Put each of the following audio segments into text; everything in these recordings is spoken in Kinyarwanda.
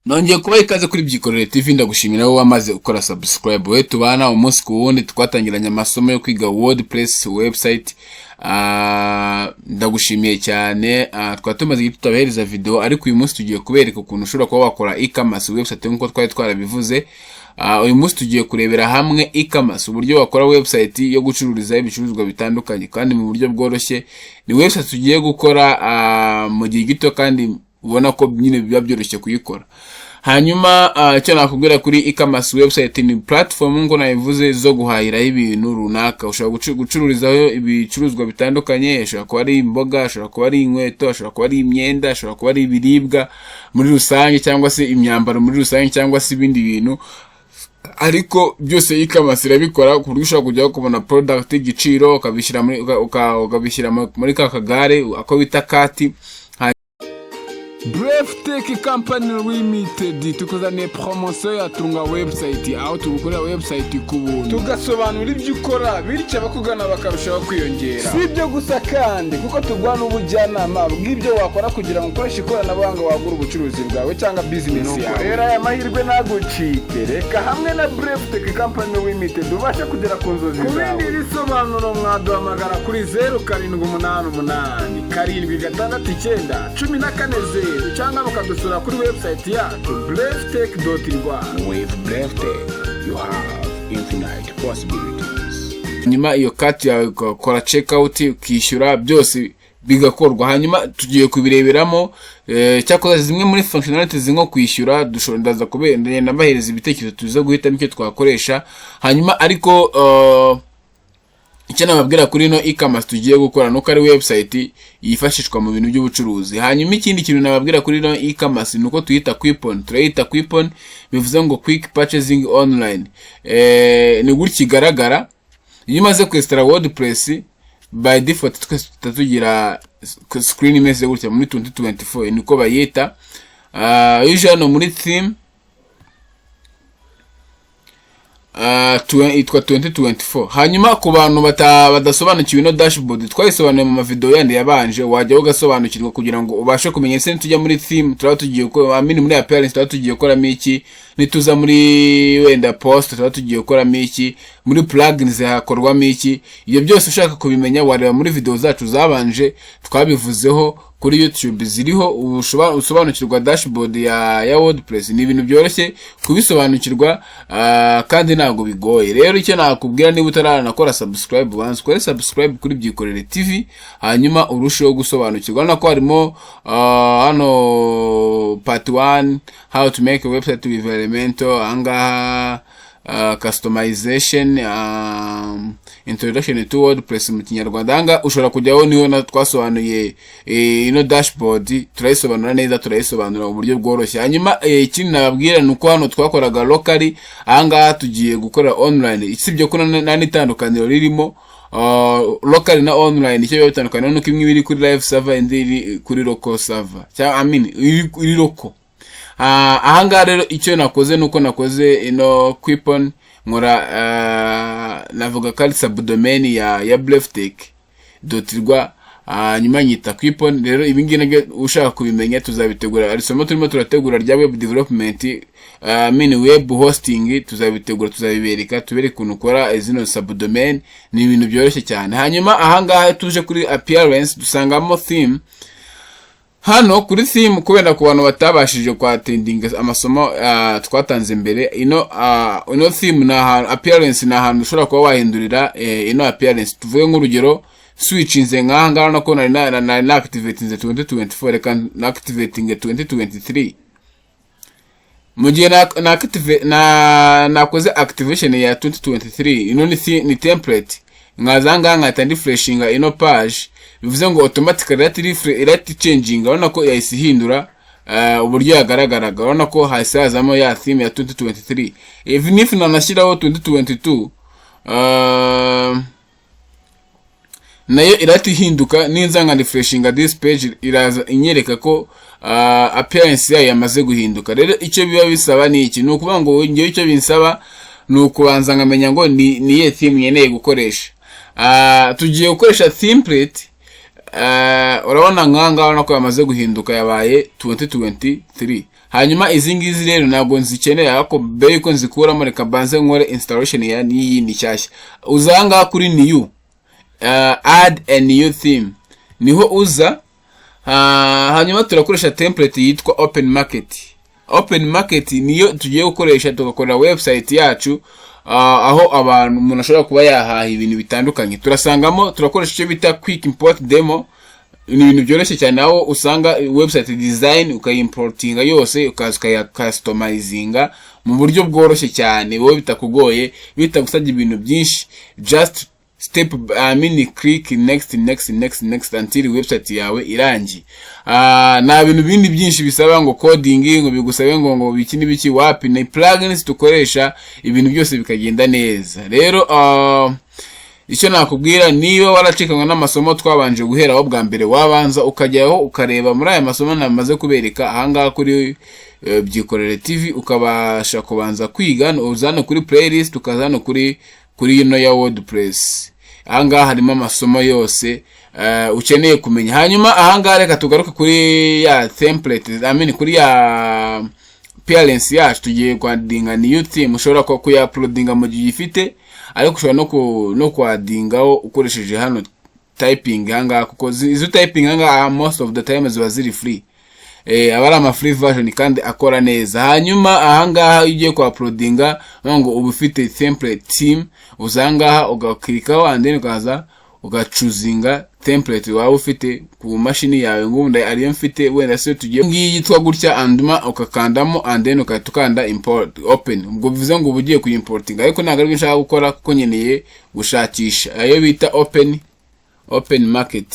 Nongeye kubaha ikaze kuri Byikorere TV. Ndagushimira wowe wamaze gukora subscribe, we tubana umunsi ku wundi, twatangiranye amasomo yo kwiga WordPress website. Ndagushimiye cyane. Twari tumaze igihe tutabahereza video, ariko uyu munsi tugiye kubereka ukuntu ushobora kuba wakora e-commerce website nk'uko twari twarabivuze. Uyu munsi tugiye kurebera hamwe e-commerce, uburyo wakora website yo gucururizaho ibicuruzwa bitandukanye kandi mu buryo bworoshye. Ni website tugiye gukora mu gihe gito kandi ubona ko nyine biba byoroshye kuyikora. Hanyuma icyo nakubwira kuri e-commerce website ni platform, nk'uko nabivuze, zo guhahiraho ibintu runaka. Ushobora gucururizaho ibicuruzwa bitandukanye: ashobora kuba ari imboga, ashobora kuba ari inkweto, ashobora kuba ari imyenda, ashobora kuba ari ibiribwa muri rusange, cyangwa se imyambaro muri rusange, cyangwa se ibindi bintu. Ariko byose e-commerce irabikora, ku buryo ushobora kujyaho ukabona product, igiciro, ukabishyira muri ka kagare ako bita cart. Bref Tech Company Limited tukuzaniye promotion ya Tunga Website, aho tugukorera website ku buntu, tugasobanura ibyo ukora, bityo abakugana bakarushaho kwiyongera. Si ibyo gusa kandi, kuko tuguha n'ubujyanama bw'ibyo wakora kugira ngo ukoreshe ikoranabuhanga wagura ubucuruzi bwawe cyangwa business Nuko yawe. rero aya mahirwe ntagucike. Reka hamwe na Bref Tech Company Limited ubashe kugera ku nzozi Ku zawe. bindi bisobanuro mwaduhamagara kuri 0788769404, cyangwa mukadusura kuri website yacu breftech.rw. With BrevTech, you have infinite possibilities. Hanyuma iyo cart yawe ukakora checkout, ukishyura, byose bigakorwa. Hanyuma tugiye kubireberamo. Cyakoze zimwe muri functionalities nko kwishyura, dushobora ndaza kubera ndagenda mbahereza ibitekerezo, tuza guhitamo icyo twakoresha. Hanyuma ariko icyo nababwira kuri ino e-commerce tugiye gukora nuko ari website yifashishwa mu bintu by'ubucuruzi. Hanyuma ikindi kintu nababwira kuri ino e-commerce ni uko tuyita Quipon. Turayita Quipon, bivuze ngo quick purchasing online. Ni gutya igaragara iyo umaze kwinstalla WordPress. By default twese tuhita tugira screen imeze gutya muri 2024, niko bayita. Iyo uje hano muri theme, yitwa 2024. Hanyuma ku bantu badasobanukiwe ino dashboard, twayisobanuye mu mavideo yandi yabanje, wajya ugasobanukirwa kugira ngo ubashe kumenya ese nitujya muri theme turaba tugiye gukora, I mean muri appearance turaba tugiye gukoramo iki, nituza muri wenda post turaba tugiye gukoramo iki, muri plugins hakorwamo iki. Ibyo byose ushaka kubimenya wareba muri video zacu zabanje, twabivuzeho kuri YouTube, ziriho. Usobanukirwa dashboard ya WordPress. Ni ibintu byoroshye kubisobanukirwa kandi ntabwo bigoye. Rero icyo nakubwira, niba utaranakora subscribe, banza ukore subscribe kuri Byikorere TV, hanyuma urusheho gusobanukirwa. Urabona ko harimo hano part 1, how to make a website with Elementor, ahangaha customization, introduction to WordPress mu Kinyarwanda. Ahangaha ushobora kujyaho, niho na twasobanuye ino dashboard, turayisobanura neza, turayisobanura mu buryo bworoshye. Hanyuma ikindi nababwira ni uko hano twakoraga locally, ahangaha tugiye gukora online. Usibye ko nta n'itandukaniro ririmo locally na online, icyo biba bitandukanye nuko imwe iri kuri live server, indi iri kuri local server, cyangwa I mean iri local. Ahangaha rero icyo nakoze nuko nakoze ino Quipon, nkora navuga ko ari subdomain ya breftech.rw, hanyuma nyita Quipon. Rero ibi ngibi nabyo ushaka kubimenya tuzabitegura, ari isomo turimo turategura rya web development, I mean web hosting, tuzabitegura, tuzabibereka, tubereke ukuntu ukora zino subdomain. Ni ibintu byoroshye cyane. Hanyuma ahangaha tuje kuri appearance, dusangamo theme. Hano kuri theme, kubera ku bantu batabashije kwattendinga amasomo twatanze mbere, ino theme ni ahantu, appearance ni ahantu ushobora kuba wahindurira ino appearance. Tuvuge nk'urugero switchinze nk'aha ngaha, urabona ko nari na activatinze 2024, reka na activating 2023. Mu gihe na nakoze activation ya 2023, ino ni template, nkaza ngaha nkahita ndifreshinga ino page, bivuze ngo automatically irahita changing. Urabona ko yahise ihindura uburyo yagaragaraga. Urabona ko hahise hazamo ya theme ya 2023. Even if nanashyiraho 2022, nayo irahita ihinduka. Ninza nka refreshinga this page, iraza inyereka ko appearance yayo yamaze guhinduka. Rero icyo biba bisaba ni iki? Ni ukuvuga ngo ngewe icyo binsaba ni ukubanza nkamenya ngo ni iyihe theme nkeneye gukoresha. Tugiye gukoresha template. Urabona nk'aha ngaha, urabona ko yamaze guhinduka, yabaye 2023. Hanyuma izi ngizi rero ntabwo nzikeneye, ariko mbere yuko nzikuramo, reka mbanze nkore installation ya n'iyindi nshyashya. Uza aha ngaha kuri new, add a new theme, niho uza. Hanyuma turakoresha template yitwa Open Market. Open Market niyo tugiye gukoresha tugakorera website yacu, aho abantu, umuntu ashobora kuba yahaha ibintu bitandukanye. Turasangamo, turakoresha icyo bita quick import demo. Ni ibintu byoroshye cyane, aho usanga website design ukayimportinga yose, ukaza ukayacustomizinga mu buryo bworoshye cyane, wowe bitakugoye, bitagusabye ibintu byinshi. Just step, I mean, click next, next, next, next until website yawe irangiye. Nta bintu bindi byinshi bisaba ngo coding, ngo bigusabe ngo biki n'ibiki, wapi. Ni plugins dukoresha, ibintu byose bikagenda neza. Rero icyo nakubwira, niba waracikanywe n'amasomo twabanje guheraho bwa mbere, wabanza ukajyaho ukareba muri aya masomo namaze kubereka ahangaha kuri Byikorere TV, ukabasha kubanza kwiga. Uza hano kuri playlist, ukaza hano kuri ino ya WordPress. Ahangaha harimo amasomo yose ukeneye kumenya. Hanyuma ahangaha reka tugaruke kuri ya template, I mean, kuri ya appearance yacu. Tugiye kwaddinga new theme. Ushobora kuyauploadinga mu gihe uyifite, ariko ushobora no kwaddingaho ukoresheje hano typing ahangaha, kuko izo typing ahangaha most of the time ziba ziri free, aba ari ama free version kandi akora neza. Hanyuma ahangaha iyo ugiye kuuploadinga, ngo uba ufite template theme, uza ahangaha ugaclickaho and then ukaza ugachoosinga template waba ufite ku mashini yawe. Ngubu ariyo mfite, wenda se tugiye ngiyi yitwa gutya, anduma ukakandamo and then ugahita ukanda import, open. Ubwo bivuze ngo uba ugiye kuyimportinga, ariko ntabwo aribyo nshaka gukora, kuko nkeneye gushakisha ayo bita open market.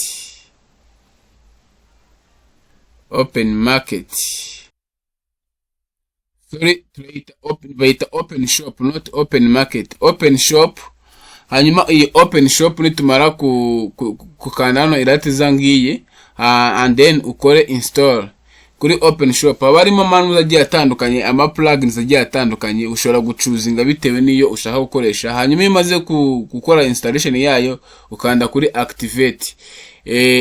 Open market, sorry, turayita open, bayita open shop, not open market, open shop. Hanyuma iyi open shop nitumara kukanda hano, iratiza ngiyi, and then ukore install kuri open shop. Haba harimo amanuza agiye atandukanye, ama plugins agiye atandukanye, ushobora guchoosinga bitewe n'iyo ushaka gukoresha. Hanyuma iyo umaze gukora installation yayo, ukanda kuri activate.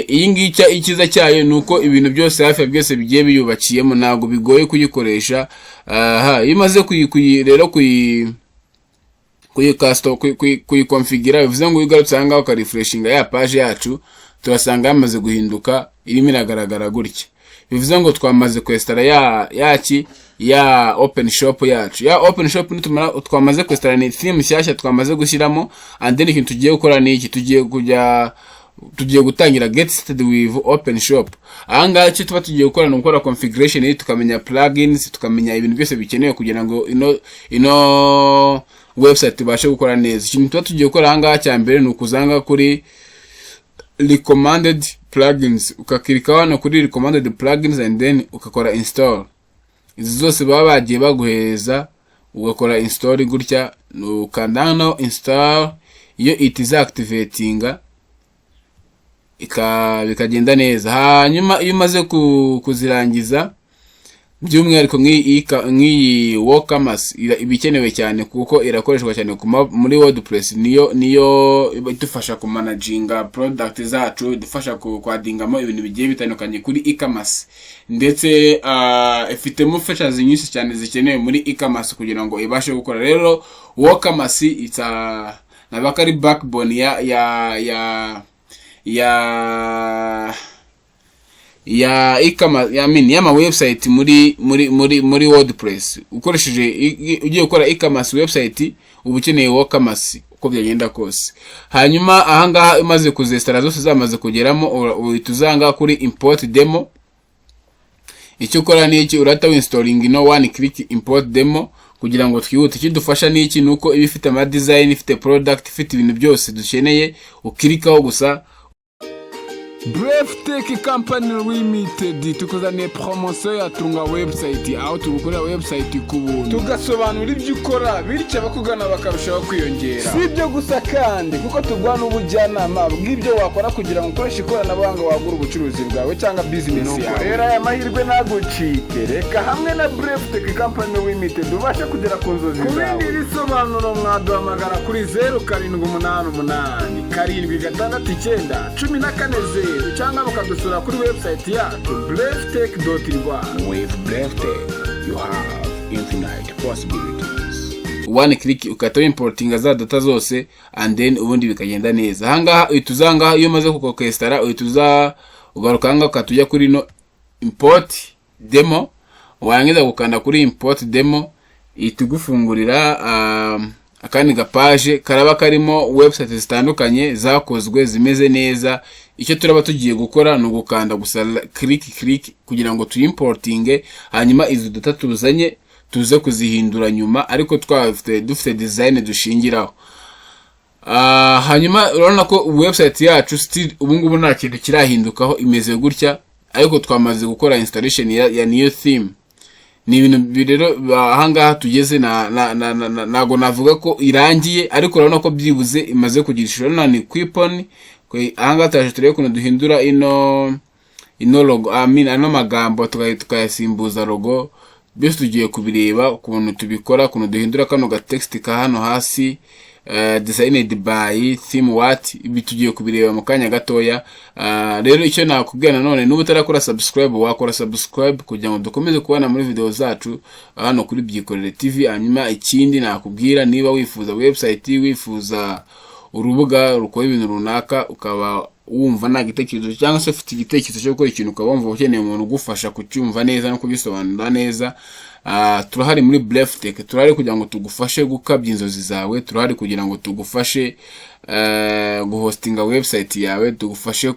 Iyi ngiyi icyiza cyayo ni uko ibintu byose, hafi ya byose, bigiye biyubakiyemo, ntabwo bigoye kuyikoresha. Aha iyo umaze rero kuyiconfigura, bivuze ngo iyo ugarutse aha ngaha ukarefreshinga ya page yacu, turasanga yamaze guhinduka, irimo iragaragara gutya. Bivuze ngo twamaze kwinstalla ya yaki ya open shop yacu. Ya open shop nitumara, twamaze kwinstalla, ni theme nshyashya twamaze gushyiramo. And then ikintu tugiye gukora ni iki? Tugiye gutangira get started with open shop. Ahangaha icyo tuba tugiye gukora ni gukora configuration, tukamenya plugins, tukamenya ibintu byose bikenewe kugira ngo ino website tubashe gukora neza. Ikintu tuba tugiye gukora ahangaha cya mbere ni ukuzanga kuri recommended plugins, ukaclicka hano kuri recommended plugins and then ukakora install. Izi zose baba bagiye baguhereza, ugakora install gutya, ukanda hano install, iyo itiza activatinga bikagenda neza. Hanyuma iyo umaze kuzirangiza, by'umwihariko nk'iyi WooCommerce iba ikenewe cyane, kuko irakoreshwa cyane muri WordPress. Niyo idufasha kumanaginga product zacu, idufasha kwaddingamo ibintu bigiye bitandukanye kuri e-commerce, ndetse ifitemo features nyinshi cyane zikenewe muri e-commerce kugira ngo ibashe gukora. Rero WooCommerce it's a nabaka ari backbone ya e-commerce, I mean, y'ama website muri WordPress. Ukoresheje ugiye gukora e-commerce website, uba ukeneye WooCommerce uko byagenda kose. Hanyuma ahangaha umaze kuzinstalla zose, zamaze kugeramo, uhita uzanga kuri import demo. Icyo ukora ni iki? Urahita winstalling ino one click import demo kugira ngo twihute. Ikidufasha ni iki? Ni uko iba ifite ama design, ifite product, ifite ibintu byose dukeneye, uclickaho gusa. Brave Tech Company Limited tukuzaniye promotion ya Tunga Website, aho tugukorera website ku buntu, tugasobanura ibyo ukora, bityo abakugana bakarushaho kwiyongera. Si ibyo gusa kandi, kuko tuguha n'ubujyanama bw'ibyo wakora kugira ngo ukoreshe ikoranabuhanga wagura ubucuruzi bwawe cyangwa business yawe. Rero aya mahirwe ntagucike, reka hamwe na Brave Tech Company Limited ubashe kugera ku nzozi zawe. Ku bindi bisobanuro mwaduhamagara kuri 0788 769 140. cyangwa bakadusura kuri website yacu breftech.rw. With Breftech, you have infinite possibilities. One click ugahita wimportinga za data zose and then ubundi bikagenda neza. Ahangaha uhita uza ahangaha, iyo umaze kukokesitara uhita uza ugaruka ahangaha, ukahita ujya kuri no import demo. Warangiza gukanda kuri import demo, ihita igufungurira akandi gapaje karaba karimo website zitandukanye zakozwe zimeze neza. Icyo turaba tugiye gukora ni ugukanda gusa click click kugira ngo tuyimportinge, hanyuma izo data tuzanye tuze kuzihindura nyuma, ariko twaba dufite design dushingiraho. Hanyuma urabona ko website yacu still ubu ngubu nta kintu kirahindukaho, imeze gutya, ariko twamaze gukora installation ya new theme. Ni ibintu rero ahangaha tugeze na ntago navuga ko irangiye, ariko urabona ko byibuze imaze kugira ishusho. Urabona ni coupon. Ahangaha turaje turebe ukuntu duhindura ino logo, I mean, ano magambo tukayasimbuza logo. Byose tugiye kubireba ukuntu tubikora, ukuntu duhindura kano ga text ka hano hasi, designed by theme what. Ibi tugiye kubireba mu kanya gatoya. Rero icyo nakubwira nanone, nuba utarakora subscribe, wakora subscribe kugira ngo dukomeze kubana muri video zacu hano kuri Byikorere TV. Hanyuma ikindi nakubwira, niba wifuza website, wifuza urubuga rukora ibintu runaka, ukaba wumva nta gitekerezo cyangwa se ufite igitekerezo cyo gukora ikintu, ukaba wumva ukeneye umuntu ugufasha kucyumva neza no kugisobanura neza, turahari muri Breftech. Turahari kugira ngo tugufashe gukabya inzozi zawe, turahari kugira ngo tugufashe guhostinga website yawe, tugufashe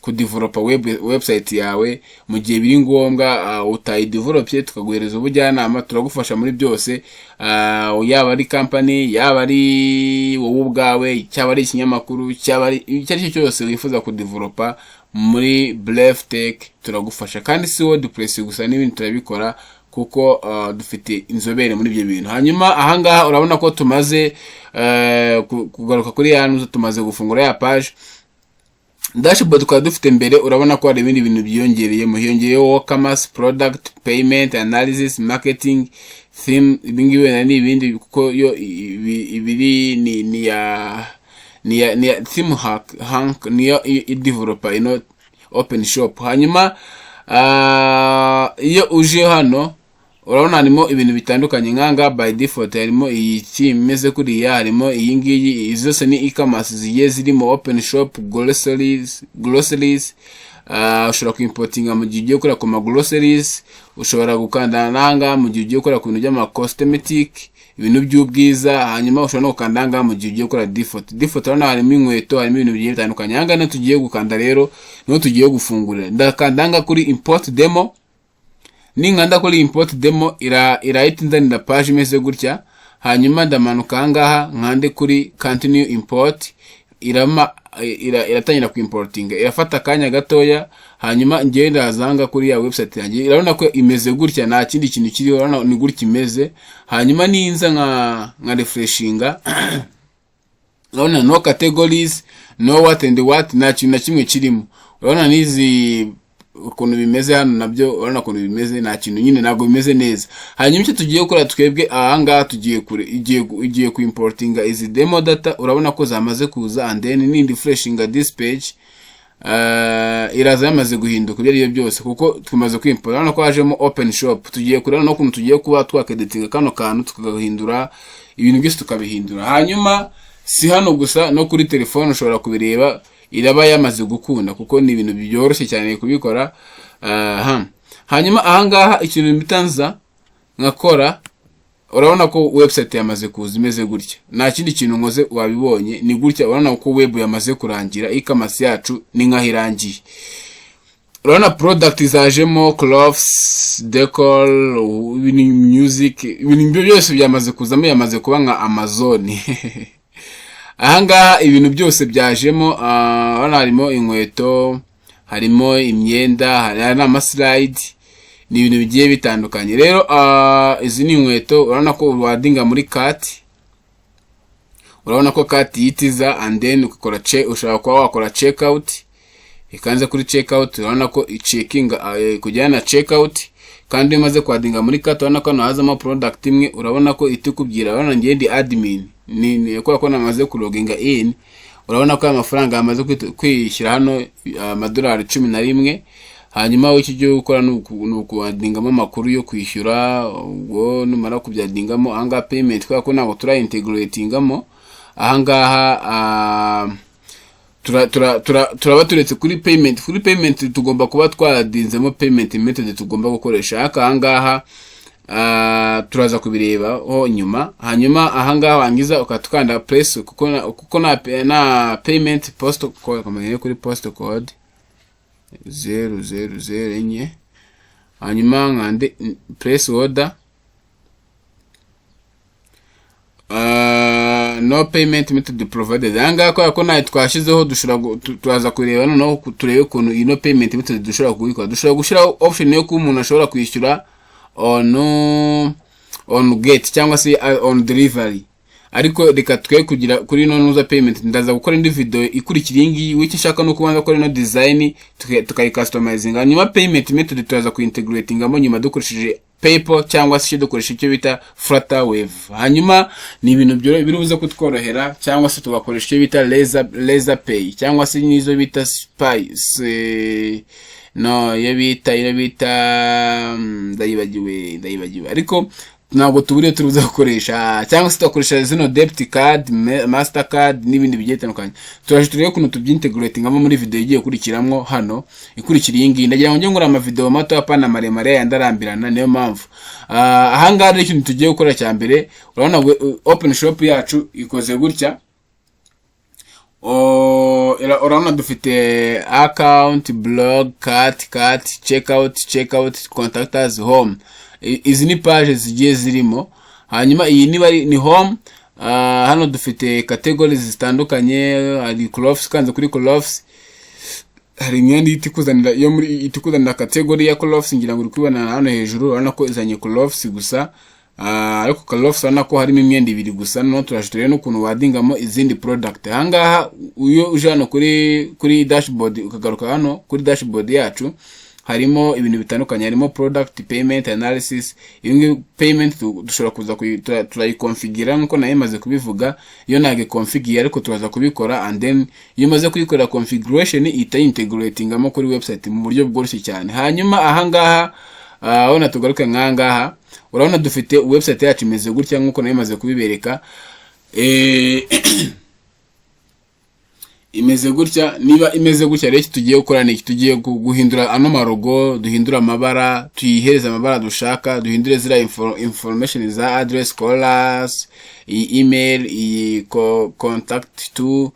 kudevelopa website yawe mu gihe biri ngombwa, utayidevelopye tukaguhereza ubujyanama. Turagufasha muri byose, yaba ari company, yaba ari wowe ubwawe, cyaba ari ikinyamakuru, cyaba ari icyo ari cyo cyose wifuza kudevelopa, muri Breftech turagufasha. Kandi si WordPress gusa, n'ibindi turabikora kuko dufite inzobere muri ibyo bintu. Hanyuma ahangaha urabona ko tumaze kugaruka kuri ya nzu, tumaze gufungura ya page dashboard twari dufite mbere. Urabona ko hari ibindi bintu byiyongereyemo, hiyongeyeho commerce, product, payment, analysis, marketing, theme. Ibi ngibi wenda ni ibindi, kuko yo ibiri ni ya theme hack hank, niyo idevelopa ino open shop. Hanyuma iyo uje hano urabona harimo ibintu bitandukanye. Nkanga by default harimo iyi theme imeze kuriya, harimo iyi ngiyi. Izi zose ni e-commerce zigiye zirimo open shop, groceries. Ushobora kuimportinga mu gihe ugiye gukora ku ma groceries, ushobora gukanda nanga mu gihe ugiye gukora ku bintu by'ama cosmetic, ibintu by'ubwiza. Hanyuma ushobora no gukanda ahangaha mu gihe ugiye gukora default. Default urabona harimo inkweto, harimo ibintu bigiye bitandukanye. Ahangaha niho tugiye gukanda rero, niho tugiye gufungurira. Ndakanda ahangaha kuri import demo. Ninkanda kuri import demo, irahita inzanira page imeze gutya. Hanyuma ndamanuka ahangaha nkande kuri continue import, iratangira kuimportinga, irafata akanya gatoya. Hanyuma ngewe ndaza ahangaha kuri ya website yanjye, irabona ko imeze gutya, nta kindi kintu kiriho, urabona ni gutya imeze. Hanyuma ninza nka refreshinga, urabona no categories, no what and what, nta kintu na kimwe kirimo. Urabona n'izi ukuntu bimeze hano nabyo, urabona ukuntu bimeze, nta kintu nyine, ntabwo bimeze neza. Hanyuma icyo tugiye gukora twebwe ahangaha, tugiye kure igiye kuimportinga izi demo data. Urabona ko zamaze kuza, and then nindi refreshinga this page, iraza yamaze guhinduka ibyo ari byo byose, kuko tumaze kwimport. Urabona ko hajemo open shop. Tugiye kureba n'ukuntu tugiye kuba twakeditinga kano kantu, tukagahindura, ibintu byose tukabihindura. Hanyuma si hano gusa, no kuri telefone ushobora kubireba, iraba yamaze gukunda kuko ni ibintu byoroshye cyane kubikora. Aha. Hanyuma ahangaha ikintu mpita nza nkakora, urabona ko website yamaze kuza imeze gutya, nta kindi kintu nkoze, wabibonye ni gutya. Urabona ko web yamaze kurangira, e-commerce yacu ni nkaho irangiye. Urabona product zajemo, clothes, decor, ibintu, music, ibintu byose byamaze kuzamo, yamaze kuba nka Amazon. Ahangaha ibintu byose byajemo. Hano harimo inkweto, harimo imyenda, hari n'amaslide, ni ibintu bigiye bitandukanye. Rero izi ni inkweto. Urabona ko wadinga muri cart, urabona ko cart yitiza, and then ugakora che ushobora kuba wakora checkout. Ikanze kuri checkout, urabona ko icheckinga kujyana na checkout. Kandi iyo umaze kwadinga muri cart, urabona ko hano hazamo product imwe. Urabona ko itukubwira, urabona ngiye ndi admin, ni kubera ko namaze kuloginga in. Urabona ko aya mafaranga yamaze kwishyira hano, amadolari 11. Hanyuma wowe icyo ugiye gukora ni ukuaddingamo amakuru yo kwishyura. Ubwo numara kubyaddingamo, ahangaha payment, kubera ko ntabwo turayintegratingamo ahangaha, turaba turetse kuri payment. Kuri payment tugomba kuba twaraddinzemo payment method tugomba gukoresha, ariko ahangaha turaza kubirebaho nyuma. Hanyuma ahangaha wangiza ukanda place, kuko na payment post code, kamenya kuri post code 0004, hanyuma nkande place order. No payment method provided ahangaha kubera ko nayo twashyizeho. Dushobora turaza kureba noneho turebe ukuntu ino payment method dushobora kubikora. Dushobora gushyiraho option yo kuba umuntu ashobora kwishyura on gate cyangwa se on delivery, ariko reka twe kugira kuri ino nuza payment. Ndaza gukora indi video ikurikira iyi ngiyi. Wicyo nshaka no kubanza gukora ino design, tukayicustomizing, hanyuma payment method turaza kuintegratingamo nyuma dukoresheje PayPal cyangwa se dukoresha icyo bita Flutterwave. Hanyuma ni ibintu biri buze kutworohera, cyangwa se tugakoresha icyo bita Laser Pay, cyangwa se n'izo bita Spy se, no iyo bita ndayibagiwe, ariko ntabwo tuburiye turi buze gukoresha, cyangwa se tugakoresha zino debit card, Mastercard n'ibindi bigiye bitandukanye. Turaje turebe ukuntu tubyintegratingamo muri video igiye gukurikiramwo hano, ikurikira iyi ngiyi. Ndagira ngo njye nkora amavideo mato, apana maremare yandi arambirana. Niyo mpamvu ahangaha rero ikintu tugiye gukora cya mbere, urabona open shop yacu ikoze gutya. Urabona dufite account, blog, cart, checkout, contact us, home. Izi ni page zigiye zirimo. Hanyuma iyi niba ni home. Hano dufite categories zitandukanye. Hari clothes, kanze kuri clothes hari imyenda ihita ikuzanira, iyo muri ihita ikuzanira category ya clothes. Ngira ngo uri kubibona hano hejuru, urabona ko izanye clothes gusa. Ariko clothes urabona ko harimo imyenda ibiri gusa. Noneho turaje turebe n'ukuntu waddingamo izindi product. Ahangaha iyo uje hano kuri dashboard, ukagaruka hano kuri dashboard yacu, harimo ibintu bitandukanye. Harimo product, payment, analysis. Iyo ngiyo payment dushobora kuza turayiconfigura nkuko nayo imaze kubivuga. Iyo ntabwo iconfiguye, ariko turaza kubikora, and then iyo umaze kuyikorera configuration ihita yintegratingamo kuri website mu buryo bworoshye cyane. Hanyuma ahangaha, urabona, tugaruke nk'ahangaha, urabona dufite website yacu imeze gutya nkuko nayo imaze kubibereka. Imeze gutya. Niba imeze gutya rero, iki tugiye gukora ni iki: tugiye guhindura ano malogo, duhindure amabara, tuyihereze amabara dushaka, duhindure ziriya information za address, colors, iyi email, iyi contact to,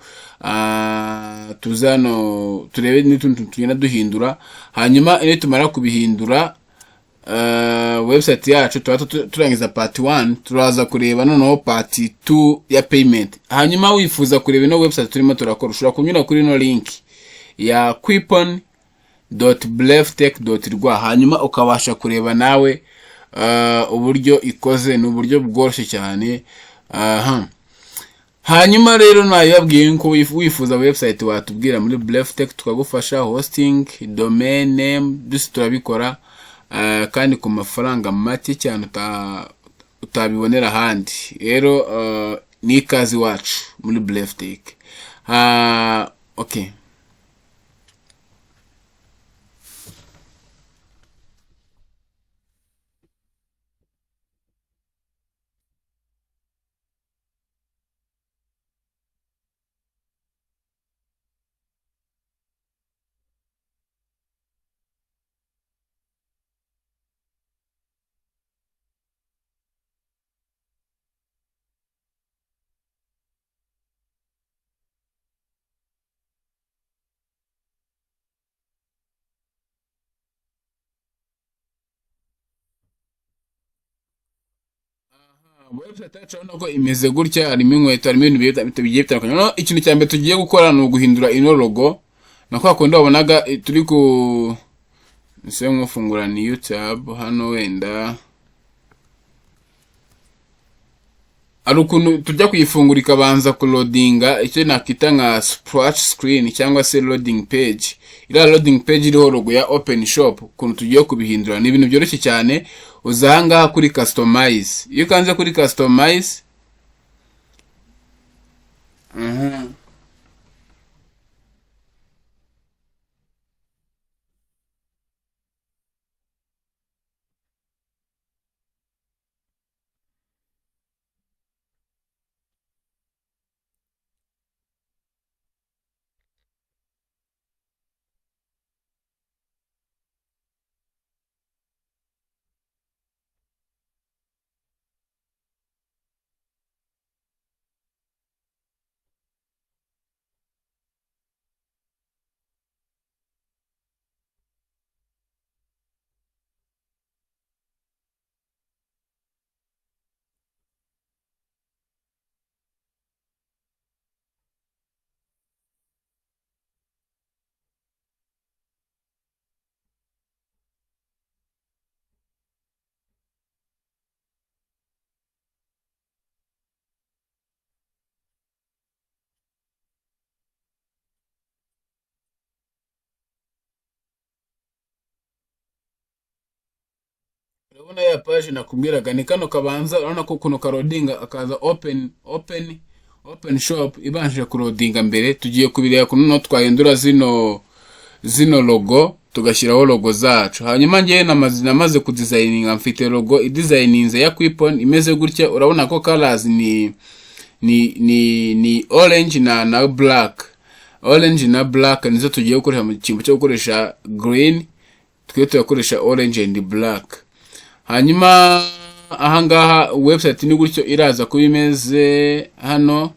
tuze hano turebe n'utundi tuntu tugenda duhindura. Hanyuma iyo tumara kubihindura, website yacu tuba turangiza part 1. Turaza kureba noneho part 2 ya payment. Hanyuma wifuza kureba ino website turimo turakora, ushobora kunyura kuri ino link ya quipon.bleftech.rw, hanyuma ukabasha kureba nawe uburyo ikoze. Ni uburyo bworoshye cyane. Aha hanyuma rero nabibabwiye ko wifuza website watubwira muri Bleftech tukagufasha. Hosting, domain name, byose turabikora, kandi ku mafaranga make cyane utabibonera ahandi. Rero ni ikaze iwacu muri Bleftech. Okay. Website yacu urabona ko imeze gutya, harimo inkweto, harimo ibintu bigiye bitandukanye. Noneho ikintu cya mbere tugiye gukora ni uguhindura ino logo, na kwa kundi wabonaga turi ku ese nk'ufungura new tab hano. Wenda hari ukuntu tujya kuyifungura ikabanza kuloadinga icyo nakita nka splash screen cyangwa se loading page. Iriya loading page iriho logo ya open shop, ukuntu tugiye kubihindura ni ibintu byoroshye cyane. Uza ahangaha kuri customize. Iyo ukanze kuri customize. Urabona ya page nakubwiraga ni kano kabanza. Urabona ko kuno kaloadinga akaza open shop ibanje kuloadinga mbere. Tugiye kubireba kuno twahindura zino logo, tugashyiraho logo zacu. Hanyuma ngewe namaze kudesigninga, mfite logo idesigninze ya Quipon imeze gutya. Urabona ko colors ni orange na black. Orange na black nizo tugiye gukoresha mu cyimbo cyo gukoresha green. Twe turakoresha orange and black. Hanyuma ahangaha website ni gutyo iraza kuba imeze. Hano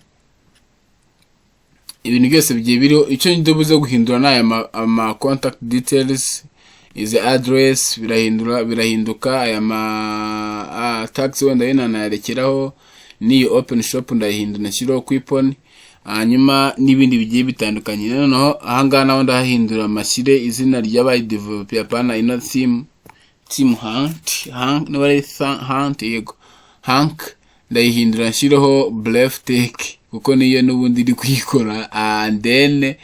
ibintu byose bigiye biriho. Icyo ndibuze guhindura ni aya ama contact details, izi address birahinduka. Aya ma tax wenda yena nayarekeraho, n'iyi open shop ndayihindura, nashyiraho Quipon, hanyuma n'ibindi bigiye bitandukanye. Noneho ahangaha naho ndahindura, amashyire izina ry'abayidevelope, apana ino theme, team hunt hank, niba ari hunt, yego hank, ndayihindura nshyireho Bref Tech kuko niyo n'ubundi iri kuyikora. And then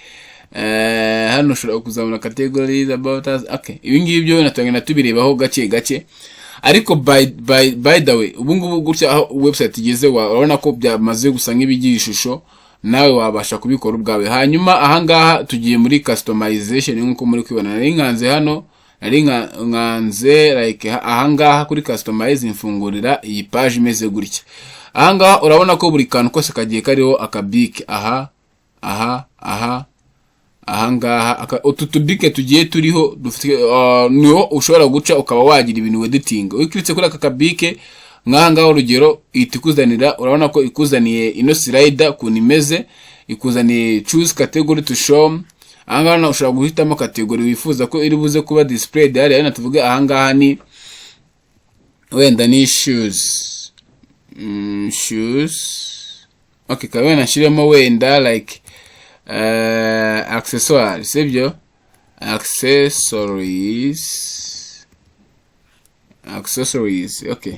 hano ushobora kuzamura categories, about us. Okay, ibi ngibi byo natangana tubirebaho gake gake. Ariko by the way, ubu ngubu gutya aho website igeze, urabona ko byamaze gusa nk'ibigira ishusho, nawe wabasha kubikora ubwawe. Hanyuma ahangaha tugiye muri customization nk'uko muri kwibona. Nari nkanze hano, nari nkanze like ahangaha kuri customize, mfungurira iyi page imeze gutya. Ahangaha urabona ko buri kantu kose kagiye kariho akabike aha aha aha ahangaha. Utu tubike tugiye turiho dufite niho ushobora guca ukaba wagira ibintu editing. Ukiritse kuri aka kabike nk'aha ngaha, urugero, ihita ikuzanira, urabona ko ikuzaniye ino slider ukuntu imeze, ikuzaniye choose category to show. Ahangaha nawe ushobora guhitamo category wifuza ko iri buze kuba displayed hariya. Wenda tuvuge ahangaha ni wenda ni shoes, shoes. Okay, kabe wenda nshyiremo wenda like accessoires, sibyo? Accessories, accessories. Okay,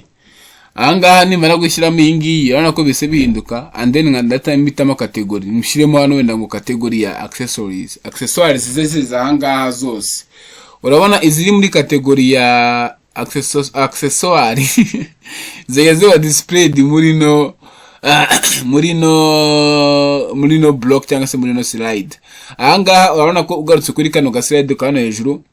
ahangaha nimara gushyiramo iyi ngiyi, urabona ko bise bihinduka. And then ndahita mpitamo category, mushyiremo hano wenda ngo category ya accessories. Accessoires zize ziza ahangaha zose. Urabona iziri muri category ya accessoire zijya ziba displayed muri no block cyangwa se muri no slide. Ahangaha urabona ko ugarutse kuri kano ga slide ka hano hejuru,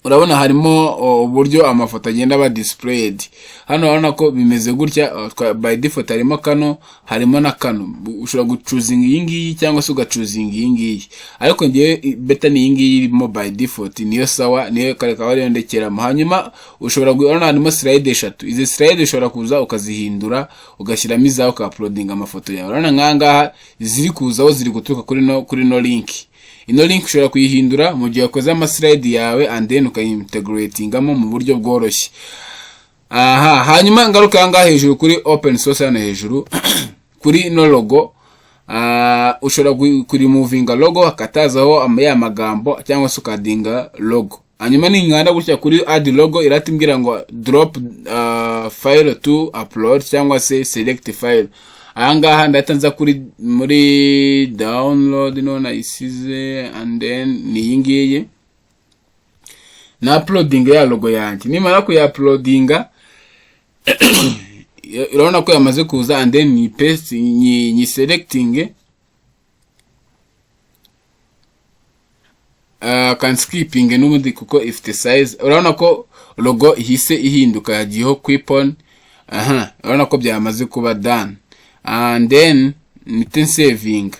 urabona harimo uburyo amafoto agenda aba displayed. Hano urabona ko bimeze gutya. By default harimo kano, harimo na kano. Ushobora guchoosinga iyi ngiyi cyangwa se ugachoosinga iyi ngiyi, ariko ngewe better ni iyi ngiyi irimo by default, niyo sawa, niyo kare kaba ariyo ndekeramo. Hanyuma ushobora urabona harimo slide eshatu. Izi slide ushobora kuza ukazihindura, ugashyiramo izawe, ukauploadinga amafoto yawe. Urabona nk'aha ngaha ziri kuzaho ziri guturuka kuri no link. Ino link ushobora kuyihindura mu gihe wakoze amaslide yawe, and then ukayintegratingamo mu buryo bworoshye. Aha hanyuma ngaruka aha ngaha hejuru kuri open source, hano hejuru kuri ino logo, ushobora kuremovinga logo hakatazaho ya magambo cyangwa se ukaddinga logo. Hanyuma ninkanda gutya kuri add logo, irahita imbwira ngo drop file to upload cyangwa se select file. Ahangaha ndahita nza kuri muri download, none nayisize, and then ni iyi ngiyi na uploading ya logo yanjye. Nimara kuya uploadinga, urabona ko yamaze kuza, and then ni paste, ni selecting, can skipping n'ubundi kuko ifite size. Urabona ko logo ihise ihinduka, yagiyeho Quipon. Aha urabona ko byamaze kuba done, and then mpite saving.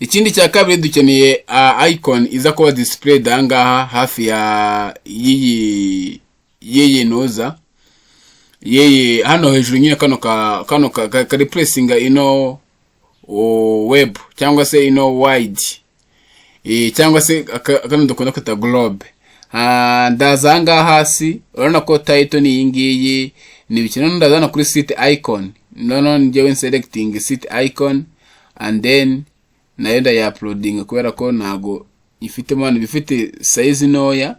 Ikindi cya kabiri, dukeneye icon iza kuba displayed ahangaha hafi ya y'iyi noza yeye hano hejuru nyine, kano ka replacinga ino web cyangwa se ino wide, cyangwa se kano dukunda kwita globe. Ndaza ahangaha hasi, urabona ko title ni iyi ngiyi, ni ibikino. Ndaza hano kuri site icon, noneho njyewe selecting site icon, and then nayo ndayauploadinga kubera ko ntago ifitemo hano, ibifite size ntoya.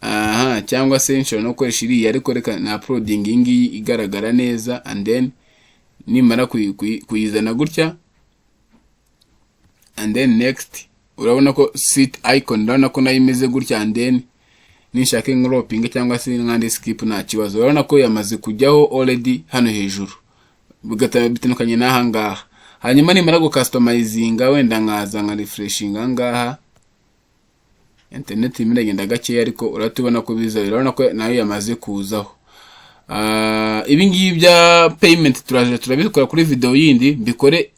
Aha cyangwa se nshobora no gukoresha iriya, ariko reka na uploading iyi ngiyi igaragara neza. And then nimara kuyizana gutya, and then next, urabona ko site icon, urabona ko nayo imeze gutya, and then Nishake ncropinge cyangwa se nkande skip, nta kibazo. Urabona ko yamaze kujyaho already hano hejuru, bitandukanye n'aha ngaha. Hanyuma nimara gucustomizinga, wenda nkaza nka refreshinga aha ngaha, internet irimo iragenda gakeya, ariko uratubona ko biza. Urabona ko nayo yamaze kuzaho. Ibi ngibi bya payment turaje turabikora kuri video yindi, mbikore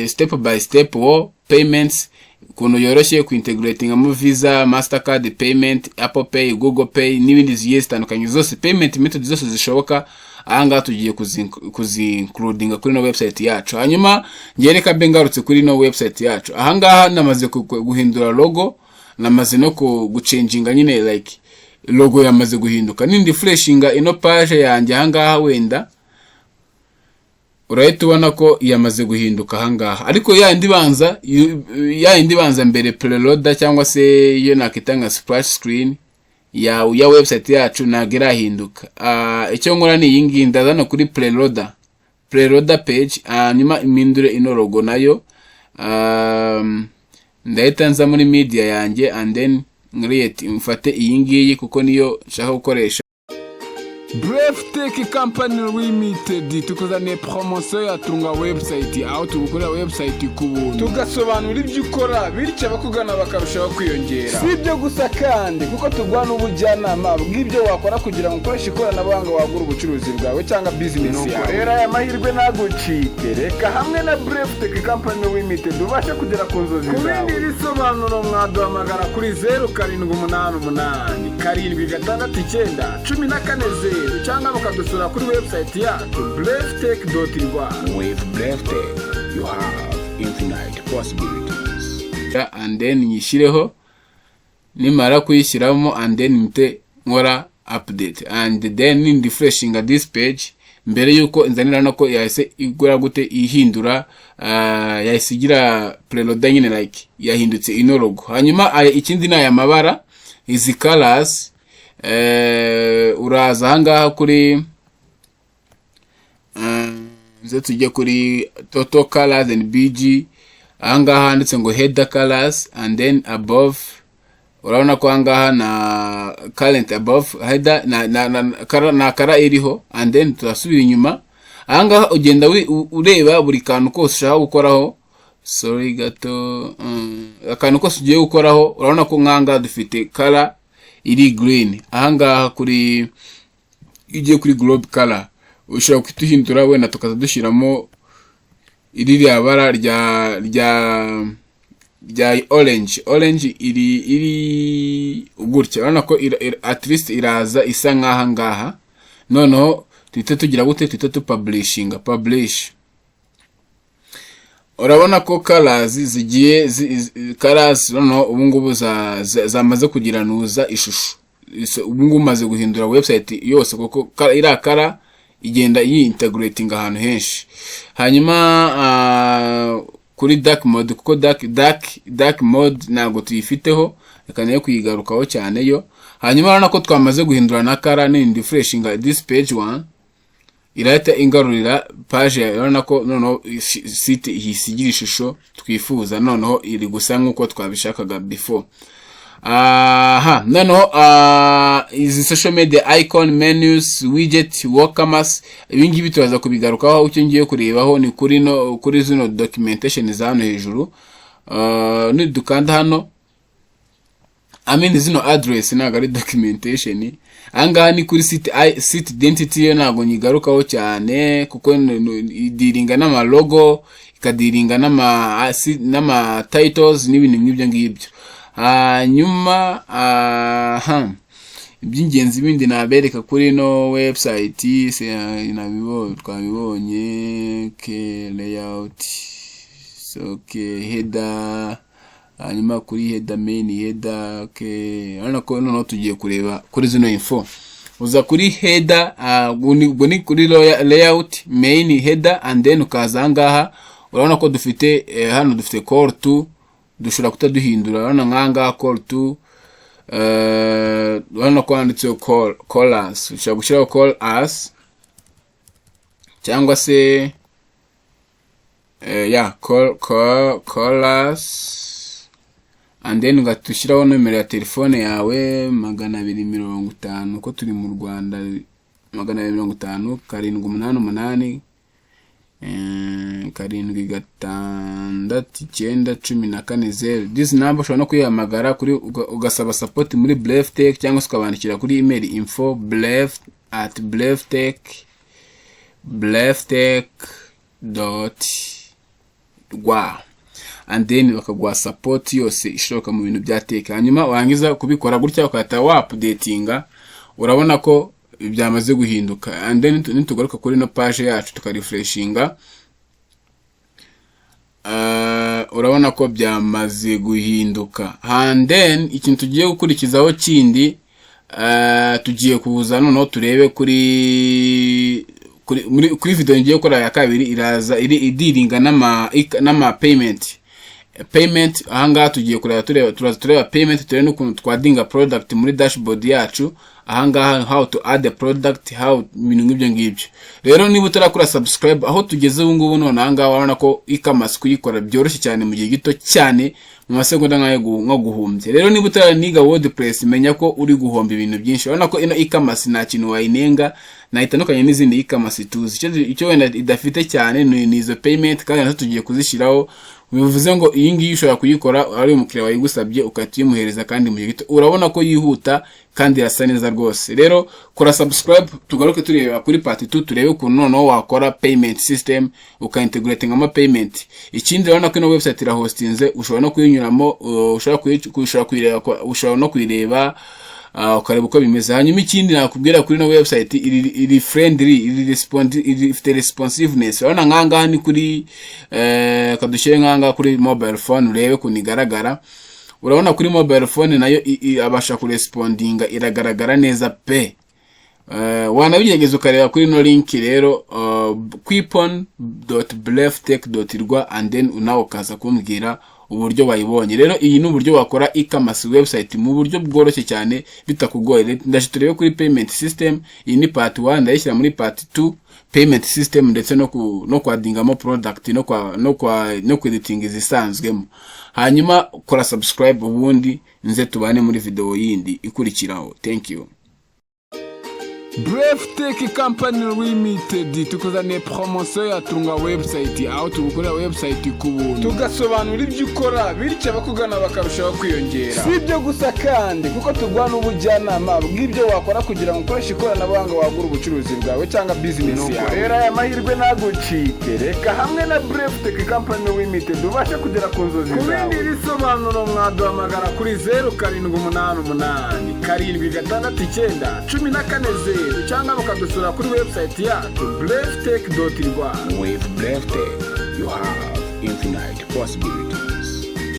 step by step, wo payments ukuntu yoroshye kuintegratingamo Visa, Mastercard payment, Apple Pay, Google Pay n'ibindi zigiye zitandukanye zose, payment method zose zishoboka. Ahangaha tugiye kuzincludinga kuri no website yacu. Hanyuma ngiye, reka mbe ngarutse kuri no website yacu. Ahangaha namaze guhindura logo, namaze no guchanginga nyine, like logo yamaze guhinduka. Nindi refreshinga ino page yanjye ahangaha, wenda urahita ubona ko yamaze guhinduka ahangaha. Ariko ya yindi banza mbere, preloader cyangwa se iyo nakita nka splash screen ya website yacu, ntabwo irahinduka. Icyo nkora ni iyi ngiyi: ndaza no kuri preloader page, hanyuma impindure ino logo nayo. Ndahita nza muri media yanjye and then create, mfate iyi ngiyi kuko niyo nshaka gukoresha. Bref Tech Company Limited tukuzaniye promotion ya Tunga Website, aho tugukorera website ku buntu, tugasobanura ibyo ukora, bityo abakugana bakarushaho kwiyongera. Si ibyo gusa kandi, kuko tuguha n'ubujyanama bw'ibyo wakora kugira ngo ukoreshe ikoranabuhanga wagura ubucuruzi bwawe cyangwa business Nuko yawe. rero aya mahirwe ntagucike. Reka hamwe na Bref Tech Company Limited ubashe kugera ku nzozi Ku zawe. bindi bisobanuro mwaduhamagara kuri 0788769404 cyangwa mukadusura kuri website yacu breftech.rw. With Breftech, you have infinite possibilities. And then nyishyireho. Nimara kuyishyiramo and then mpite nkora update and then refreshinga this page, mbere yuko inzanira no ko yahise igura gute, ihindura, yahise igira preloader nyine, like yahindutse ino logo. Hanyuma ikindi ni aya mabara, izi colors. Uraza ahangaha kuri nze tujye kuri total colors and bg. Ahangaha handitse ngo header colors and then above. Urabona ko ahangaha na current above header na color iriho. And then turasubira inyuma. Ahangaha ugenda ureba buri kantu kose ushaka gukoraho. Sorry gato, akantu kose ugiye gukoraho. Urabona ko nk'ahangaha dufite color iri green. Ahangaha kuri, iyo ugiye kuri globe color, ushobora kuhita wenda tukaza dushyiramo ririya bara rya orange. Orange iri gutya. Urabona ko at least iraza isa nk'aha ngaha. Noneho tuhite tugira gute? Tuhite tupublishinga, publish. Urabona ko colors zigiye colors noneho ubu ngubu zamaze kugira nuza ishusho. Ubu ngubu umaze guhindura website yose, kuko iriya color igenda yintegrating ahantu henshi. Hanyuma kuri dark mode, kuko dark mode ntabwo tuyifiteho, reka nayo kuyigarukaho cyane yo. Hanyuma urabona ko twamaze guhindura na color. Nindi refreshinga this page one, irahita ingarurira page yawe. Urabona ko noneho site ihise igira ishusho twifuza, noneho iri gusa nk'uko twabishakaga before. Aha noneho izi social media icon, menus, widget, WooCommerce, ibi ngibi turaza kubigarukaho. Icyo ngiye kurebaho ni kuri no kuri zino documentation za hano hejuru. Nidukanda hano, I mean zino address ntabwo ari documentation. Ahangaha ni kuri site identity, yo ntabwo nyigarukaho cyane kuko idealinga n'ama logo, ikadealinga n'ama titles n'ibintu nk'ibyo ngibyo. Hanyuma aha iby'ingenzi bindi nabereka kuri no website twabibonye ke layout, so okay, header. Hanyuma kuri header, main header, okay. Urabona ko noneho tugiye kureba kuri zino info. Uza kuri header, ubwo ni kuri layout, main header, and then ukaza ahangaha. Urabona ko dufite hano dufite call to, dushobora kutaduhindura. Urabona nk'ahangaha call to, urabona ko handitseho call us. Ushobora gushyiraho call us cyangwa se ya call us. And then ugahita ushyiraho nomero ya telefone yawe, 250, ko turi mu Rwanda, 250 788 769 140. This number ushobora no kuyihamagara kuri ugasaba support muri Breftech, cyangwa se ukabandikira kuri email info bref at breftech.rwa, and then bakaguha support yose ishoboka mu bintu bya tech. Hanyuma warangiza kubikora gutya, ugahita wa updatinga. Urabona ko byamaze guhinduka. And then nitugaruka kuri ino page yacu, tukarefreshinga, urabona ko byamaze guhinduka. And then ikintu tugiye gukurikizaho kindi, tugiye kuza noneho turebe kuri video ngiye gukora ya kabiri, iraza iri idealinga n'ama payment. Ahangaha tugiye kureba, tureba, turaza tureba payment, turebe n'ukuntu twaddinga product muri dashboard yacu. Ahangaha how to add a product, how, ibintu nk'ibyo ngibyo. Rero niba utarakora subscribe, aho tugeze ubu ngubu none ahangaha, urabona ko e-commerce kuyikora byoroshye cyane, mu gihe gito cyane, mu masegonda nk'ayo nko guhumbya. Rero niba utaraniga WordPress, menya ko uri guhomba ibintu byinshi. Urabona ko ino e-commerce nta kintu wayinenga, ntayitandukanye n'izindi e-commerce tuzi. Icyo wenda idafite cyane ni izo payment, kandi nazo tugiye kuzishyiraho. Bivuze ngo iyi ngiyi ushobora kuyikora ari umukiriya wayigusabye, ugahita uyimuhereza kandi mu gihe gito. Urabona ko yihuta kandi irasa neza rwose. Rero kora subscribe, tugaruke tureba kuri part 2, turebe ukuntu noneho wakora payment system, ukaintegratingamo payment. Ikindi, urabona ko ino website irahostinze, ushobora no kuyinyuramo, ushobora no kuyireba, ukareba uko bimeze. Hanyuma ikindi nakubwira kuri ino website, iri friendly, iri ifite responsiveness. Urabona nkangaha ni kuri kadushyire nkangaha kuri mobile phone, urebe ukuntu igaragara. Urabona kuri mobile phone nayo abasha kurespondinga, iragaragara neza pe. Wanabigerageza ukareba kuri ino link rero, quipon.breftech.rwa, and then nawe ukaza kumbwira uburyo wayibonye. Rero iyi ni uburyo wakora e-commerce website mu buryo bworoshye cyane bitakugoye. Ndaje turebe kuri payment system. Iyi ni part 1, ndayishyira muri part 2, payment system, ndetse no kwaddingamo product, no kwediting izisanzwemo. Hanyuma kora subscribe, ubundi nze tubane muri video yindi ikurikiraho. Thank you. Bref Tech Company Limited tukuzaniye promotion ya Tunga Website, aho tugukorera website ku buntu, tugasobanura ibyo ukora, bityo abakugana bakarushaho kwiyongera. Si ibyo gusa kandi, kuko tuguha n'ubujyanama bw'ibyo wakora kugira ngo ukoreshe ikoranabuhanga wagura ubucuruzi bwawe cyangwa business yawe. Rero aya mahirwe ntagucike, reka hamwe na Bref Tech Company Limited ubashe kugera ku nzozi zawe. Ku bindi bisobanuro mwaduhamagara kuri 0788 769 140, cyangwa bakadusura kuri website yacu breftech.rwa. With BrevTech, you have infinite possibilities.